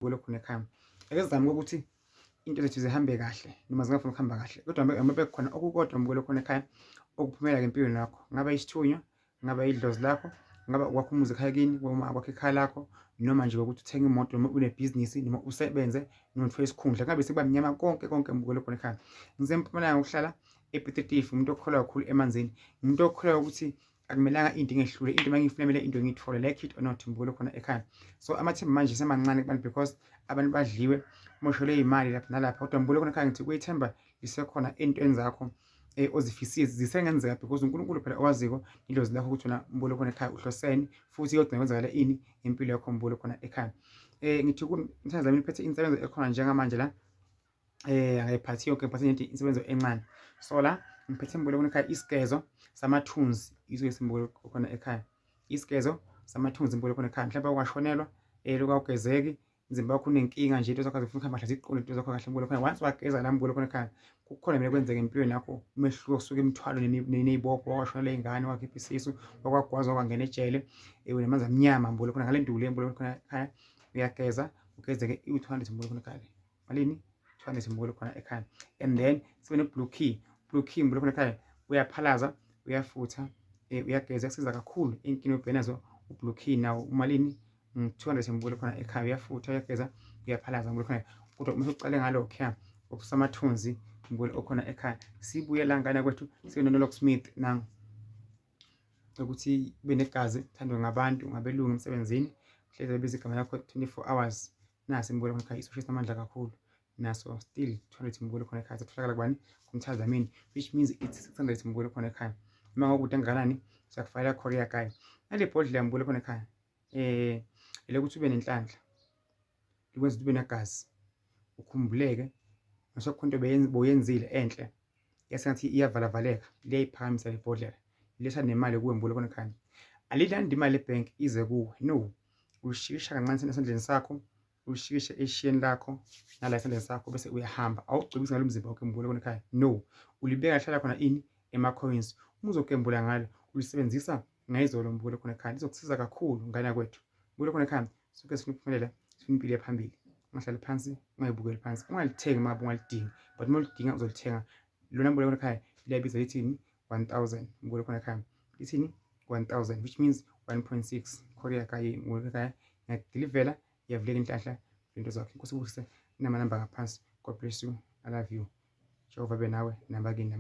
Mbukelo khona ekhaya. Ake sizame ukuthi into zethu zihambe kahle noma zingafuni ukuhamba kahle, kodwa uma bekukhona okukodwa, mbukelo khona ekhaya, okuphumela empilweni yakho, ngaba isithunywa, ngaba idlozi lakho, ngaba ukwakha umuzi ekhaya kini, uma kwakha ikhaya lakho, noma nje ukuthi uthenge imoto, noma unebhizinisi, noma usebenze, noma uthole isikhundla, kungabe sekuba mnyama konke konke, mbukelo khona ekhaya. Ngisempumalanga, ukuhlala ePiet Retief, umuntu okholwa kakhulu emanzini, umuntu okholwa ukuthi akumelanga into ingehlule. Into uma ngiyifuna, kumele into ngiyithole, like it or not, mbukelo khona ekhaya. So amathemba manje semancane kubantu because abantu badliwe, moshelwe imali lapha nalapha, kodwa, mbukelo khona ekhaya, ngithi kuyithemba lisekhona ey'ntweni zakho ozifisile, zisengenzeka because uNkulunkulu phela owaziko idlozi lakho ukuthi wena, mbukelo khona ekhaya, uhloseni futhi kuyogcina kwenzakala ini impilo yakho, mbukelo khona ekhaya. Ngithi kumthandazo zami iphethe insebenzo ekhona njengamanje la, angayiphathi yonke, ngiphathe nje insebenzo encane. So la ngiphethe, mbukelo khona ekhaya, isigezo samathunzi. Iso simbukelo khona ekhaya, isigezo samathunzi, mbukelo khona ekhaya. Mhlawumbe washonelwa, lokawugezeki umzimba wakho, unenkinga nje, into zakho zifuna ukuhamba kahle, ziqonde into zakho kahle, mbukelo khona. Once wageza la, mbukelo khona ekhaya, kukhona mina kwenzeka empilweni yakho umehluko, kusuka imithwalo ney'bopho. Wakwashonela iy'ngane, wakhipha isisu, wakwagwaza, wakwangena ejele, unamanzi amnyama, mbukelo khona, ngale nduli, mbukelo khona ekhaya. Uyageza, ugezeke, iwu-200, mbukelo khona ekhaya. Malini? 200, mbukelo khona ekhaya. And then sibe ne-blue key. Blue key, mbukelo khona ekhaya, uyaphalaza, uyafutha, uyageza, kusiza kakhulu ey'nkingeni obhekene nazo. U-blue key nawo umalini? 200, mbukelo khona ekhaya. Uyafutha, uyageza, uyaphalaza, mbukelo khona. Kodwa uma usucale ngalokhuya okusamathunzi, mbukelo okhona ekhaya, sibuye la ngane kwethu, sibe no-locksmith nangu ukuthi ube negazi, thandwe ngabantu, ngabelungu emsebenzini, hlezi bebiza igama lakho 24 hours. Nasi, mbukelo khona ekhaya, isosho esinamandla kakhulu naso, still 200, mbukelo khona ekhaya. Satholakala kubani? Kumthazamini, which means it's 600, mbukelo khona ekhaya. Noma ngokude kangakanani, siyakufakela courier guy. Nale bhodlela, mbukelo khona ekhaya, elokuthi ube nenhlanhla, likwenza ukuthi ube negazi, ukhumbuleke mase kukhona into boyenzile enhle yasengathi iyavalavaleka. Liyayiphakamisa le bhodlela, liletha nemali kuwe, mbukelo khona ekhaya. Alilandi imali ebhenki ize kuwe, no. Ushikisha kancane esandleni sakho, ushikishe eshiyeni lakho nala esandleni sakho, bese uyahamba. Awugcobisi ngalo mzimba wakho, mbukelo khona ekhaya, no. Ulibeka hlala khona ini ema-coins. Uma uzogembula ngalo, ulisebenzisa ngayizolo, mbukelo khona ekhaya. Lizokusiza kakhulu, ngane kwethu, mbukelo khona ekhaya. Sonke sifuna ukuphumelela, sifuna impilo yaphambili. Ungahlali phansi, ungayibukeli phansi, ungalithengi uma ngabe ungalidingi, but uma ulidinga uzolithenga lona, mbukelo khona ekhaya. Liyabiza, lithini? 1000, mbukelo khona ekhaya. Lithini? 1000, which means 1.6. Courier guy, mbukelo ekhaya, ngiyakudilivela, iyavuleka inhlanhla into zakho. Inkosi ibusise. Namanamba ngaphansi. God bless you, I love you. Jehova be nawe nabakini.